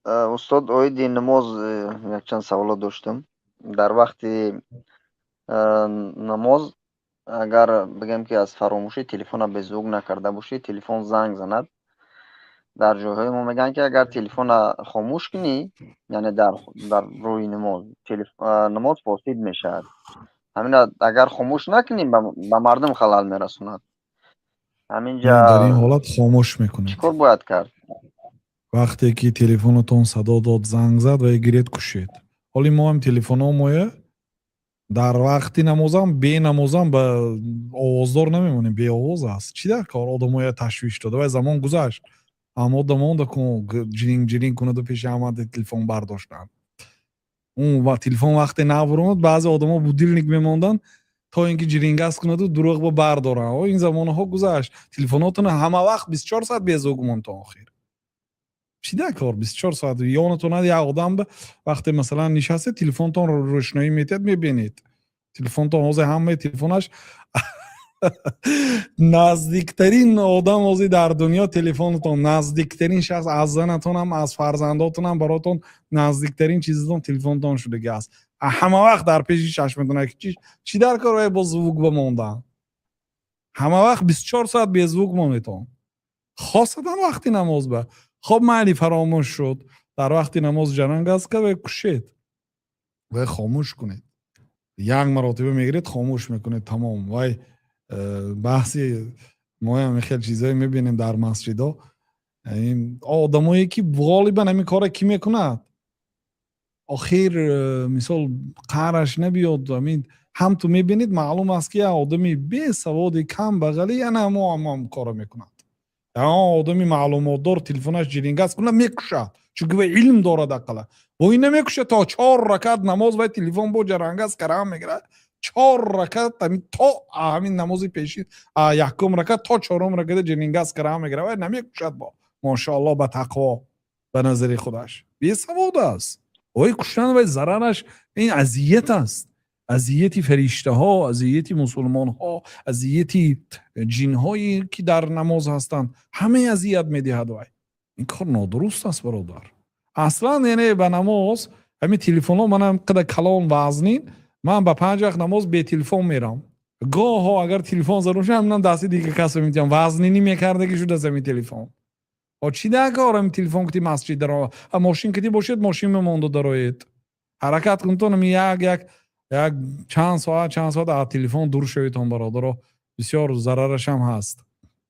Устод, оиди намоз якчанд саволот доштам. Дар вақти намоз, агар бигем, ки аз фаромӯшӣ телефона безвук накарда бошӣ, телефон занг занад, дар ҷойҳои мо мегӯянд, ки агар телефона хомӯш кунӣ, яъне дар рӯи намоз, намоз фосид мешавад. Ҳамин агар хомӯш накунӣ, ба мардум халал мерасонад. Ҳаминҷа Дар ин ҳолат хомӯш мекунед. Чӣ кор бояд кард? Вақте ки телефонатон садо дод, занг зад ва гиред, кушед. Ҳоли мо ҳам телефонҳо моя дар вақти намозам, бенамозам ба овоздор намемонем, беовоз аст. Чӣ дар кор одамоя ташвиш дода? Вай замон гузашт. Аммо одамонда ку ҷиринг ҷиринг кунаду пеши ҳама телефон бардоштанд. Он ва телефон вақте набуромад, баъзе одамо будильник мемонданд, то ин ки ҷирингаз кунаду дурӯғ ба бардоранд. О, ин замонҳо гузашт. Телефонотона ҳама вақт 24 соат безвук монтон. Охир, чӣ дар кор 24 соат ёнатон як одам вақте, масалан, нишастед, телефонтон рӯшноӣ метиҳад, мебинед телефонтон. Ҳозир ҳамаи телефонаш, наздиктарин одам ҳозир дар дунё телефонатон, наздиктарин шахс аз занатонам, аз фарзандотонам баротон наздиктарин чизатон телефонтон шудаги аст. Ҳама вақт дар пеши чашматон. Чӣ дар кор вай бо звук бимондан? Ҳама вақт 24 соат безвук монетон, хосатан вақти намоз. Ба хоб, майли, фаромӯш шуд, дар вақти намоз ҷаранг аст ка, вай кушед, вай хомӯш кунед. Як маротиба мегиред, хомӯш мекунед, тамом. Вай баҳси моям хел чизое мебинем дар масҷидо. Одамое ки ғолибан ҳамин кора кӣ мекунад? Охир, мисол, қаҳраш набиёд, ҳамин ҳам ту мебинед, маълум аст, ки як одами бесаводи камбағалӣ яна ҳамо кора мекунад. Ягон одами маълумотдор телефонаш ҷирингаз кунад, мекушад, чунки вай илм дорад. Ақалла бо ин намекушад. То чор ракат намоз вай телефон бо ҷарангаз карам мегирад. Чор ракат, ҳамин то ҳамин намози пеши якум ракат то чорум раката ҷирингаз карам мегирад, вай намекушад. Бо мошоалло, ба тақво, ба назари худаш бесавод аст. Вай куштан, вай зарараш ин азият аст, азияти фариштаҳо, азияти мусулмонҳо, азияти ҷинҳое ки дар намоз ҳастанд, ҳамаи азият медиҳад вай. Ин кор нодуруст аст, бародар. Аслан, яъне, ба намоз ҳамин телефонҳо манам қадар калон вазнин. Ман ба панҷ вақт намоз бетелефон мерам. Гоҳо агар телефон зарур шуда, ҳаминам дасти дига касо метиҳам. Вазнинӣ мекардаги шудааст ҳамин телефон. О, чӣ дар кор ҳамин телефон кити масҷид даро? Мошин кити бошед, мошин мемонду дароед. Ҳаракат кунтон, ами як чанд соат аз телефон дур шаведтон, бародаро. Бисёр зарарашам ҳаст.